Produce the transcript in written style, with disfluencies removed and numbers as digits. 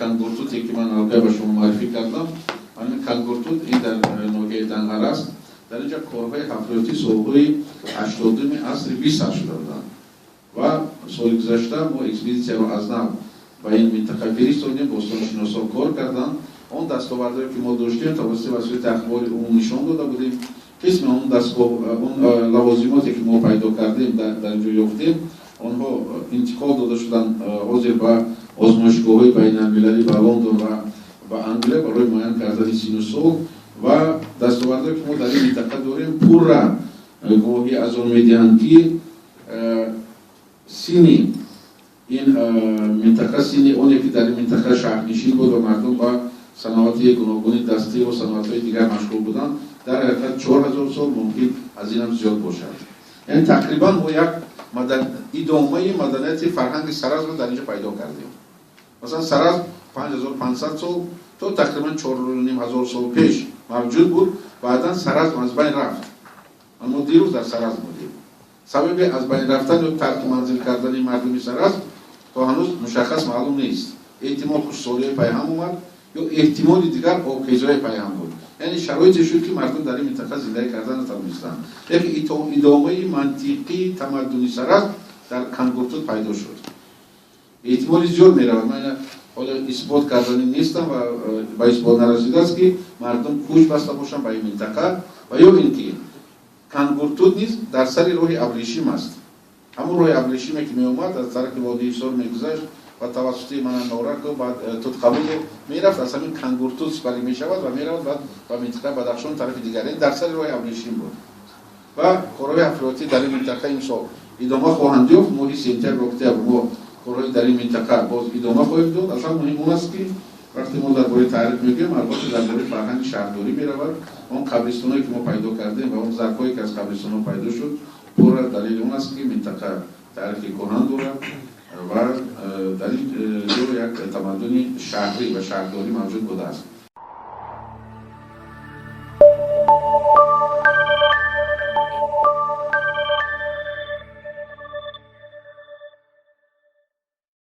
Кангуртуте, ки ман аллакай ба шумо муаррифӣ кардам, ҳамин Кангуртут ин дар ноҳияи Данғара аст. Дар инҷа корҳои ҳафриётӣ солҳои 80-уми асри 20 сар шуда буданд ва соли гузашта мо экспедитсияро аз нав ба ин минтақа фиристодем. Бостоншиносҳо кор карданд. Он дастовардҳое, ки мо доштем, тавассути васоити ахбори умум нишон дода будем. Қисми он дастгоҳ, он лавозимоте, ки мо пайдо кардем, дар ин ҷо ёфтем, онҳо интиқол дода шуданд ҳозир ба озмоишгоҳҳои байналмилалӣ, ба Лондон ва ба Англия, барои муайян кардани сину сол. Ва дастовардҳое, ки мо дар ин минтақа дорем, пурра гувоҳӣ аз он медиҳанд, ки синни ин минтақа, синни оне, ки дар ин минтақа шаҳрнишин буд ва мардум ба саноати гуногуни дастӣ ва саноатҳои дигар машғул буданд, дар ҳақиқат 4000 сол, мумкин аз инам зиёд бошад. Яъне тақрибан мо як идомаи маданияти фарҳанги Саразмро дар инҷо пайдо кардем. Масалан, Саразм 5500 сол то тақрибан 4500 сол пеш мавҷуд буд. Баъдан Саразм аз байн рафт. Мо дирӯз дар Саразм будем. Сабаби аз байн рафтан ё тарки манзил кардани мардуми Саразм то ҳанӯз мушаххас маълум нест. Эҳтимол, хушксолиҳои пайҳам омад ё эҳтимоли дигар обхезҳои пайҳам буд. Яъне шароите шуд, ки мардум дар ин минтақа зиндагӣ карда натавонистанд. Лекин идомаи мантиқии тамаддуни Саразм дар Кангуртуд пайдо шуд. Эҳтимоли зиёд меравад, ман ҳоло исбот кардани нестам ва ба исбот нарасидааст, ки мардум кӯч баста бошанд ба ин минтақа ва ё ин ки Кангуртуд низ дар сари роҳи абрешим аст. Ҳамон роҳи абрешиме, ки меомад, аз тарафи водии Ҳисор мегузашт ва тавассути мана Нораку, баъд Тутқабулу мерафт, аз ҳамин Кангуртуд сипарӣ мешавад ва меравад баъд ба минтақаи Бадахшон, тарафи дигар. Ин дар сари роҳи абрешим буд ва корҳои ҳафриётӣ дар ин минтақа имсол идома хоҳанд ёфт. Моҳи сентябр, октябр мо корҳои дар ин минтақа боз идома хоҳем дод. Аслан муҳим он аст, ки вақте мо дар бораи таърих мегӯем, албатта дар бораи фарҳанги шаҳрдорӣ меравад. Он қабристоное, ки мо пайдо кардем, ва он зарфҳое, ки аз қабристонҳо пайдо шуд, пурра далели он аст, ки минтақа таърихи кӯҳан дорад ва дар ин ҷо як тамаддуни шаҳрӣ ва шаҳрдорӣ мавҷуд будааст.